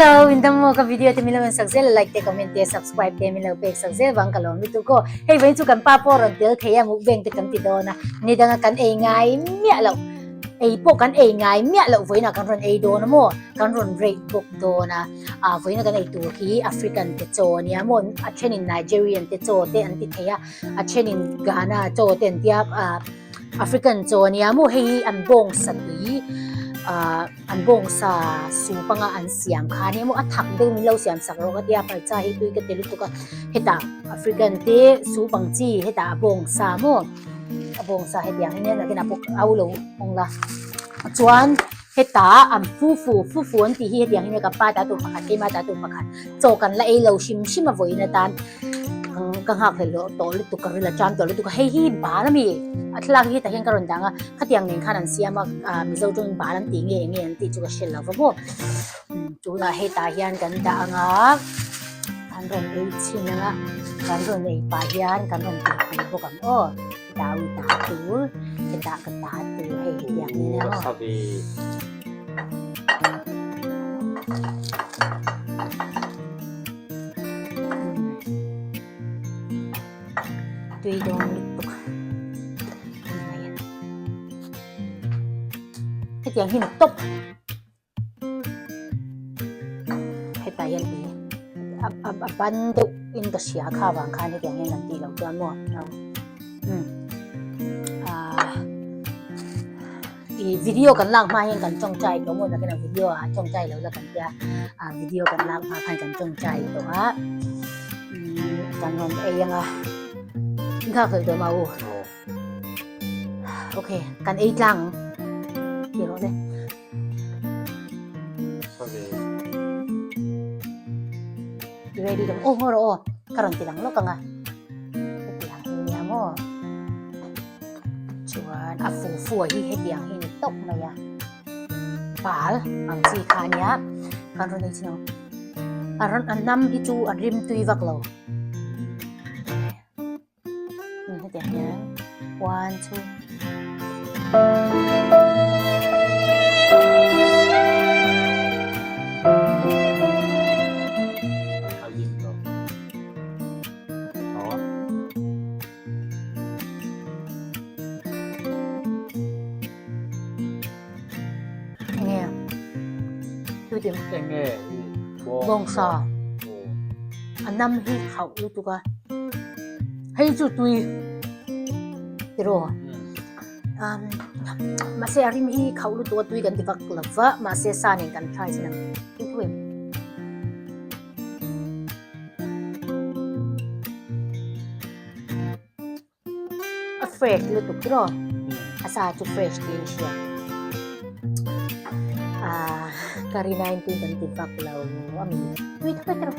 Hello, in dam maw ka video te min lo en sak zel a like te comment te subscribe te min lo pek sak zel vang ka lawm lutuk aw. Hei vawiin chu kan pa pawh rawn tel thei a mukbang te kan ti dawn a, ni danga kan ei ngai miah loh ei pawh kan ei ngai miah loh vawiin ah kan rawn ei dawn a maw kan rawn rate bawk dawn a, ah vawiin a kan ei tur hi African te chaw a nia maw a thenin Nigerian te chaw te an ti thei a, a thenin Ghana chaw te an tia ah African chaw a nia maw hei hi an bawngsa tui ah. An bawngsa soup anga an siam kha ania maw a thak deuh min lo siam sak rawh ka tia hmarcha hi tui ka ti lutuk a hetah african te soup ang chi hetah a bawngsa maw a bawngsa hetiang hi nia nakinah pawh au lo hawng la chuan hetah an fufu fufu an tih hi hetiang hi nia ka pa ta tur pakhat keima ta tur pakhat chaw kan la ei lo hrim hrim a vawiin atan ka nghak hlel loh tawh lutuk ka ril a ṭam tawh lutuk a hei hi bal a mi a thlalak hi tah hian ka rawn dang a khatiang nen khan an siam a ah mizo tawngin bal an tih nge eng nge an tih chu ka hre lo va maw tunah hetah hian kan dah ang a kan rawn ei chhin ang a kan rawn ei pah hian kan rawn tih pui bawk ang aw hetah ui ta tur hetah ka ta tur hei hetiang hi ania maw. Tui dawn lutuk hetiang hi ni tawp hetah hian tui a ban deuh in ka hria kha vang khan hetiang hian kan tih loh chuan maw Ih video kan lak hma hian kan tawngtai tawh maw nakin a video ah tawngtai lo la kan tia ah video kan lak hma khan kan tawngtai tawh a umm kan rawn ei anga nghak hlelh tawh mah u okay kan ei tlang ang ti rawh le ready tawh aw ngaw rawh aw ka rawn ti lang lawk anga hetiang hi nia maw. Chuan a fufu hi hetiang hi ni tawp mai a bal ang chi kha ania kan rawn ei chin ang a rawn a nam hi chu a rim tui vak lo hetiang hian one two Enge chutin Enge hi bawng bawngsa a nam hi khauh lutuk a hei chu tui tiraw um mahse a rim hi khauh lutuk a tui kan ti vak lo va mahse sa nen kan try chin ang tui tho em. A fresh lutuk tiraw a sa chu fresh tih a inhria ah ka rin aiin tui kan ti vak lo a mi tui tho tiraw.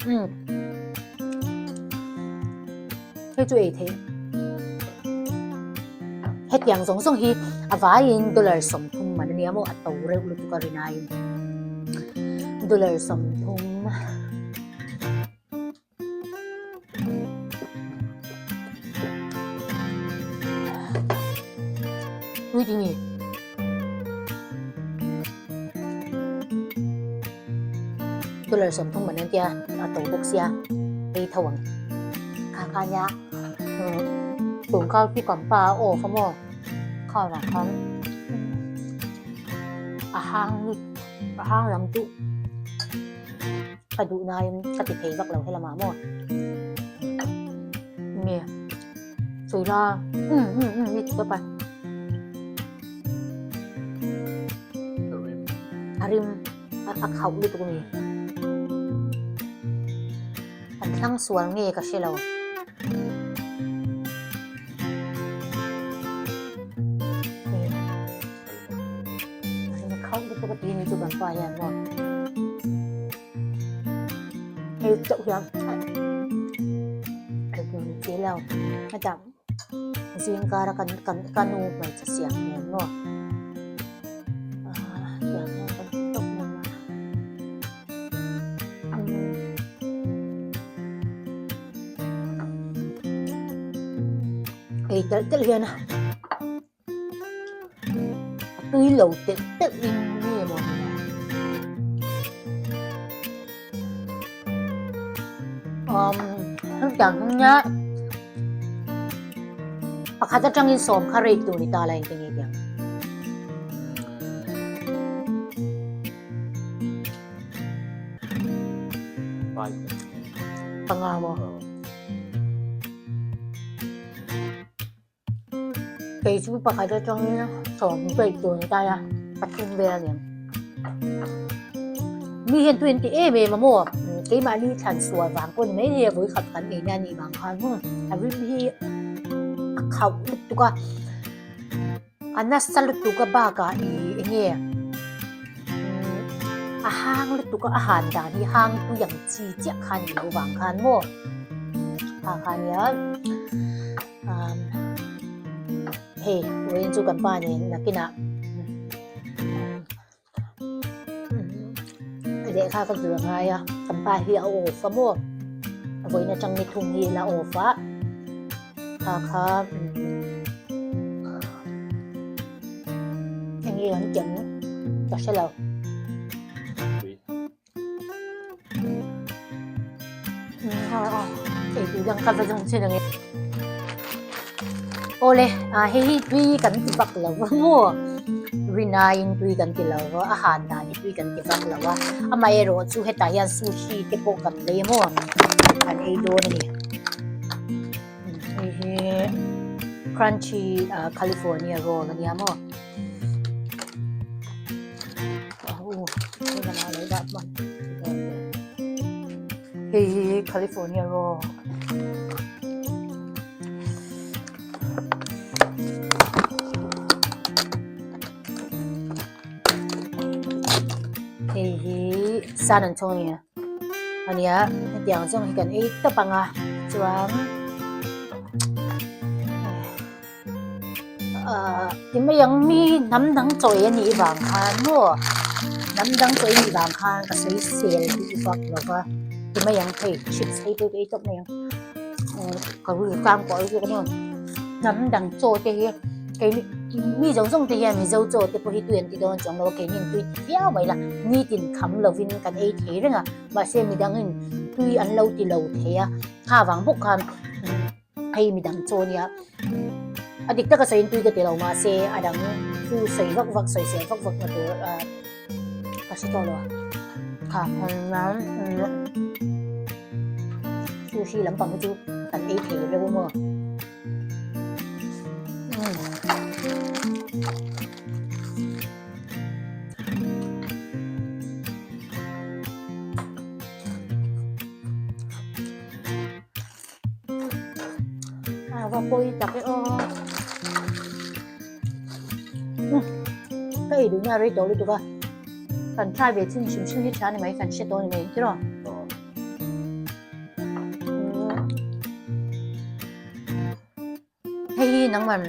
Umm hei chu ei thei hetiang zawng zawng hi a vaiin dollar 30 man ania maw a to reuh lutuk a rin aiin dollar 30 Tui ti nge? Dollar 30 man an tia a to bawk sia ei tho ang kha kha nia tun kha chu kan pa a off a maw kha lah khan a hang a hang lam chu ka duh nain ka ti thei vak lo helamah maw nge sawi la um um um ni tawp a a rim a khauh lutuk a ni an thlang sual nge ka hre lo. Khauh lutuk a ti ni chu kan pa hian maw hei chauh hian a dun si lo a dang zingkara kan kan ka nu hmeichhe siam nen maw ah tiang hian kan ti tawp mai a umm. Ei telh telh hian a tui lo telh telh in nge maw ni a. Um hetiang hian pakhat atangin sawm kha rate tur ni ta la engtin nge tiang. Panga maw? Kei chu pakhat atangin sawm pek tur ni ta a, pathum vel a ni ang. Mi hian tui an ti em em a maw? Keimahni thlan sual vang pawh ni mai thei a, vawikhat kan eina a nih vang khan maw a rim hi a khauh lutuk a. A nasa lutuk a bakah ih eng nge a hang lutuk a a han dan hi hang tui ang chi chiah kha a nih loh vang khan maw kha kha a nia umm hei vawiin chu kan pa nen nakinah lehkha ka zir a ngai a kan pa hi a off a maw vawiin atang ni thum hi la off a kha kha eng nge an kem ka hre lo. Awle hei hi tui kan ti vak lo va maw rinaiin tui kan ti lo va a han dan hi tui kan ti vak lo a amaherawh chu hetah hian sushi te pawh kan lei a maw kan ei dawn a ni hei hi crunchy california roll a nia maw. Hei hi California roll. Hei hi San Antonio a nia hetiang zawng hi kan ei tawp ang a chuan Ahh ti mai ang mi hnam dang chawi a nih vang khan maw hnam dang chawi a nih vang khan ka sawi sel duh vak lo va ti mai ang hei chips hei pawh ka ei tawp mai ang ka ru tlang pawh a ru maw hnam dang chaw te hi keini mi zawng zawng te hian mizo chaw te pawh hi tui an ti dawn chuang lo a keini an tui ti viau mai la nitin kham lovin kan ei thei reng a mahse midangin tui an lo ti lo thei a kha vang bawk khan. Hei midang chaw nia a dik taka sawiin tui ka ti lo mahse a dang chu sawi vak vak sawi sel vak vak na tur ah ka hre tawh lo a kha sushi lampang hi chu kan ei thei reuh a maw. A va pawi tak e aw ka ei duhna a rei tawh lutuk a kan try ve chin hrim hrim hi tha ni mai kan hre tawh ni mai tiraw hei hi nangman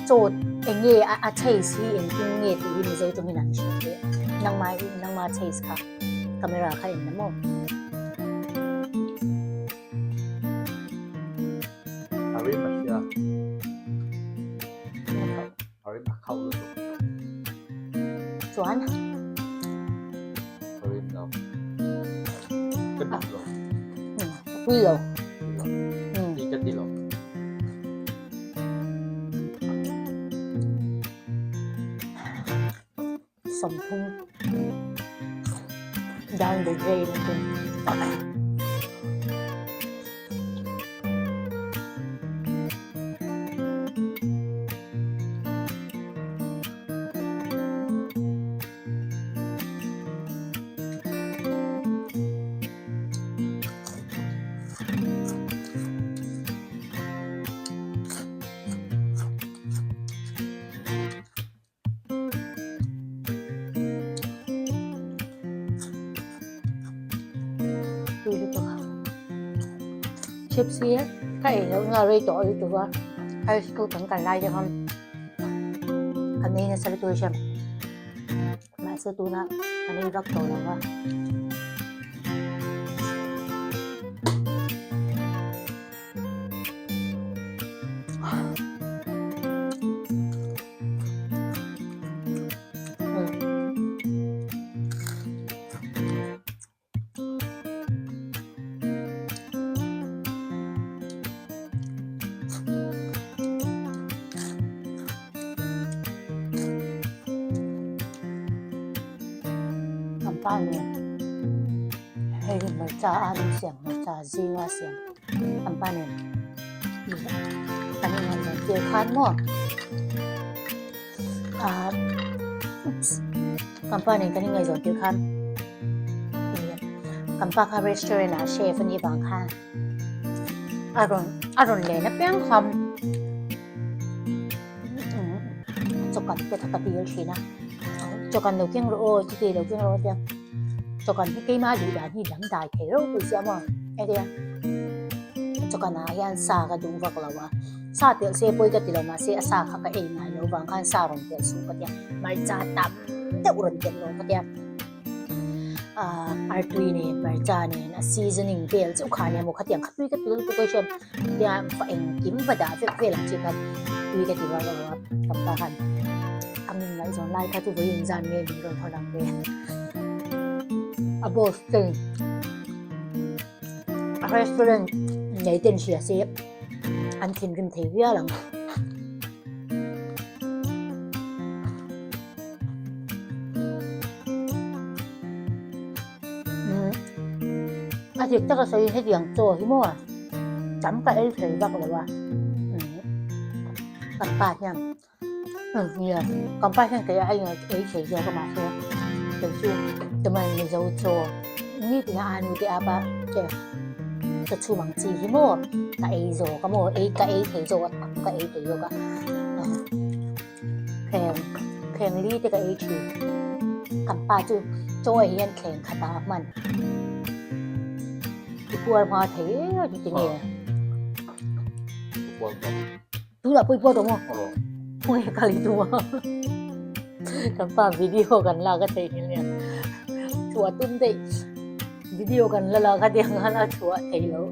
chaw eng nge a taste hi engtin nge tih hi mizo tawngin an hriat theih a nangmah nangma taste kha camera kha en la maw. A rim a hria. A rim a khauh lutuk. Chuan? A rim lo. Ka duh lo. Ka pui lo. Ti ka ti lo. 30 down the drain Tui lutuk a. Chips hi ka ei loh nge rei tawh lutuk a, high school kan kal lai te khan kan ei nasa lutuk a hriat mahse tunah kan ei vak tawh lo va. pa nen hei hi hmarcha a an siam hmarcha zinga siam kan pa nen kan ingaihzawn tir khan maw ah oops kan pa nen kan ingaihzawn tir khan kan pa kha restaurant ah chef a nih vang khan a rawn a rawn len apiang kha chawkan te kha ka dil thin a chawkan lo keng rawh aw chuti lo keng rawh aw tia chawkan hi keimah duh dan hi dangdai thei reuh pawh sia maw hetia chawkan ah hian sa ka duh vak lo a sa telh se pawi ka ti lo mahse a sa kha ka ei ngai lo vang khan sa rawn telh suh ka tia hmarcha tam deuh rawn telh lo ka tia. Ahh artui nen hmarcha nen a seasoning vel chauh kha ania maw khatiang kha tui ka ti lutuk a hriat tia fa engkim va dah vek vel ang chi khan tui ka ti rual rual a ka pa khan a min ngaihzawn lai kha chu vawi inzan nge min rawn hawn ang ve a boss ten a restaurant nei ten hria se an thinrim thei vial ang. A dik taka sawi hetiang chaw hi maw tam ka ei thei vak lo a kan pa hian nia kan pa hian kei ai ei thei zawk a mahse kei chu tumah mizo chaw nitin a anu te apa te ka chhum ang chi hi maw ka ei zawk a maw ei ka ei thei zawk a tam ka ei thei zawk a. Thleng thleng li te ka ei thin. Kan pa chu chaw ei hian thleng khat ah a hman. I puar hma thei em em ti nge? Puar tawh. Tunah pawh i puar tawh maw? Aw. Khawnge kal i tum a? Kan pa video kan lak a theihnghilh nia. Chhuah tum daih video kan la lak a tiang khan a chhuah thei lo.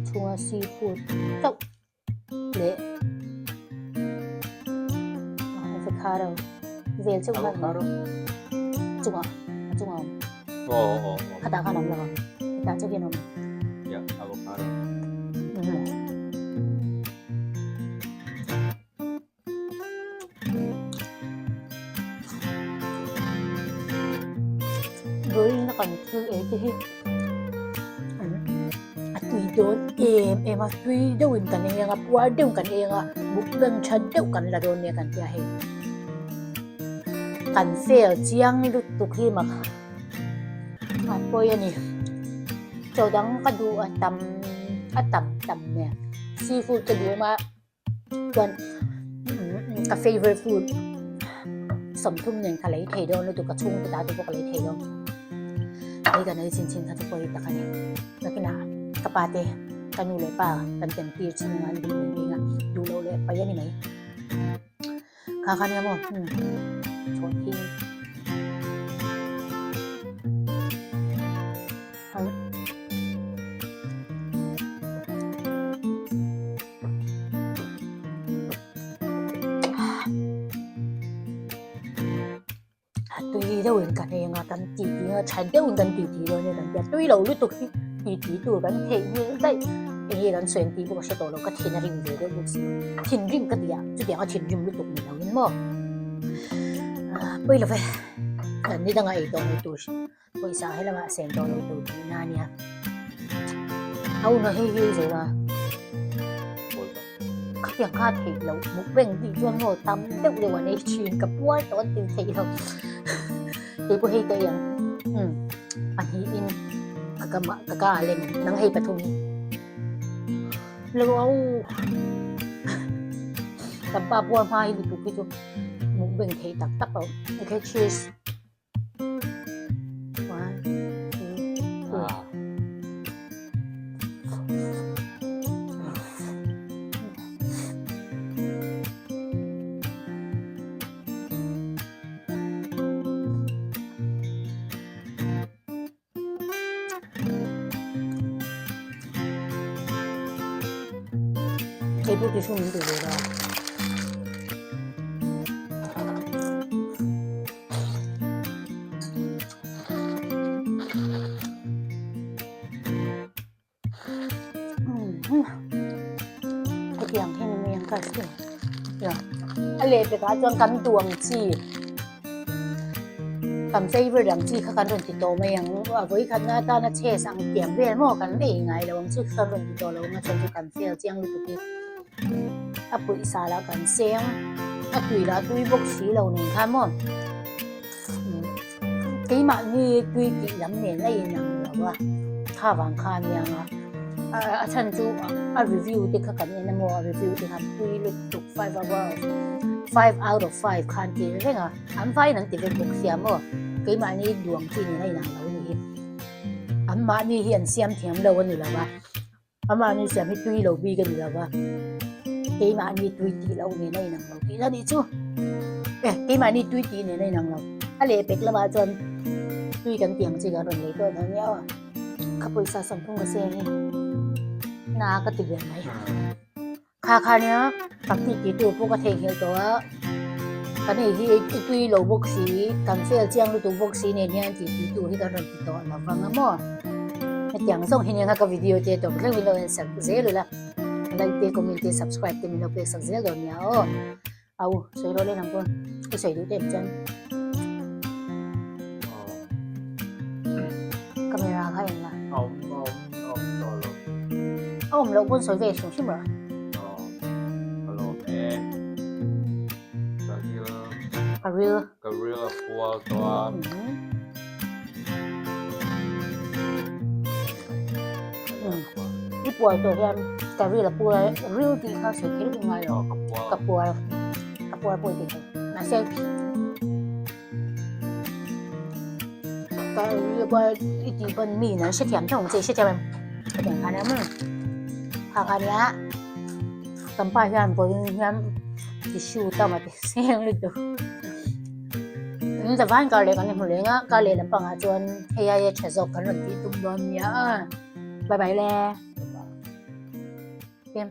Chhunga seafood chauh leh avocado vel chauh khan Avocado? chungah a chungah a awm Aw aw aw. Khatah khan a awm lo ang hetah chauh hian a awm. Yeah, avocado. Vawiin a kan thil ei te hi a tui dawn em em a tui deuhin kan ei ang a puar deuhin kan ei ang a mukbang tha deuh kan la dawn nia kan tia hei kan fail chiang lutuk hi mak a pawi a ni chaw dang ka duh a tam a tam tam nen seafood ka duh awm a. Chuan ka favourite food sawmthum nen ka lei thei dawn lutuk ka chhungte ta te pawh ka lei thei dawn hei kan ei chin chin kha chu pawi tak a ni nakinah ka pa te ka nu leh pa kan tem tir chin anga an duh leh eng a duh loh leh paih a ni mai kha kha nia maw chhawhthing. A tui deuhin kan ei anga kan titi anga tha deuhin kan titi dawn nia kan tia tui lo lutuk hi titi tur kan theih nghilh daih eng nge kan sawi ang tih pawh ka hre tawh lo ka thin a rim ve deuh bawk si thinrim ka ti a chutiang a thinrim lutuk ni loin maw pawi lo ve kan ni dangah ei tawh lo tur Pawisa he lamah sen tawh lo tur tihna a nia. A una hei hi zo la. Khatiang kha theih loh mukbang tih chuan maw tam deuh deuh an ei thin ka puar tawh an ti theih lo. Kei pawh hei ka ei ang. Umm pahnihin ka ka ka ka ah lem nang hei pathum hi. Lo au. Kan pa puar hma hi lutuk hi chu mukbang theih tak tak lo. Okay cheers. One, two, three. Keipawh tih chu min duh ve lo. Hetiang hian a ni ang ka hria. A lehpekah chuan kan duh ang chi kan favourite ang chi kha kan rawn ti tawh mai ang. A vawikhatna atana chess ang tiang vel maw kan ei ngai lo ang chi kha kan rawn ti tawh lo ang a chhan chu kan fail chiang lutuk hi. A pawisa lah kan seng a tui lah tui bawk si lo nen khan maw keimahni tui tih lam nen a inang lo a kha vang kha a niang a a chhan chu a review te kha kan en a maw a review te khan tui lutuk 5 out of 5 khan ti reng a an vaiin an ti vek bawk sia maw keimahni duang chi nen a inang lo a ni hi anmahni hi an siam thiam lo a ni lo a. Amahni siam hi tui lo bik a ni lo va, keimahni tui tih loh nen a inang lo tih la nih chu. Eh, keimahni tui tih nen a inang lo. A lehpek lamah chuan tui kan tih ang chi kan rawn lei tawh dawn nia aw. Ka pawisa 30 ka seng hi na ka ti ber mai. Kha kha nia kan tih tih tur pawh ka theihnghilh tawh a, kan ei hi i tui lo bawk si, kan fail chiang lutuk bawk si nen hian tih tih tur hi kan rawn ti tawh lo vang a maw. Hetiang zawng hi nia ka video te tawp thleng min lo en sak zel ula, like te comment te subscribe te min lo pek sak zel dawn nia aw. Au sawi rawh le nang pawn i sawi duh te em chuan. Camera kha en la. Awm awm awm tawh lo. A awm loh pawn sawi ve hrim hrim rawh. Ka lawm e. Ka ril. Ka ril. Ka ril a pual tawh a. I pual tawh hian ka ril a pual a, ril tih kha sawi kher ka ngai lo. Ka pual. Ka pual pawh i ti thei. Mahse ka ril a pual i tih pawn mi in an hrethiam tho ang che, i hrethiam em? Hetiang khan em? Kha kha nia kan pa hian vawiin hian tissue tam a ti seng lutuk. An zavain kar leh kan inhmu leng a, kar leh lampangah chuan hei aia tha zawk kan rawn tih tum dawn nia. Bye bye le. Pem.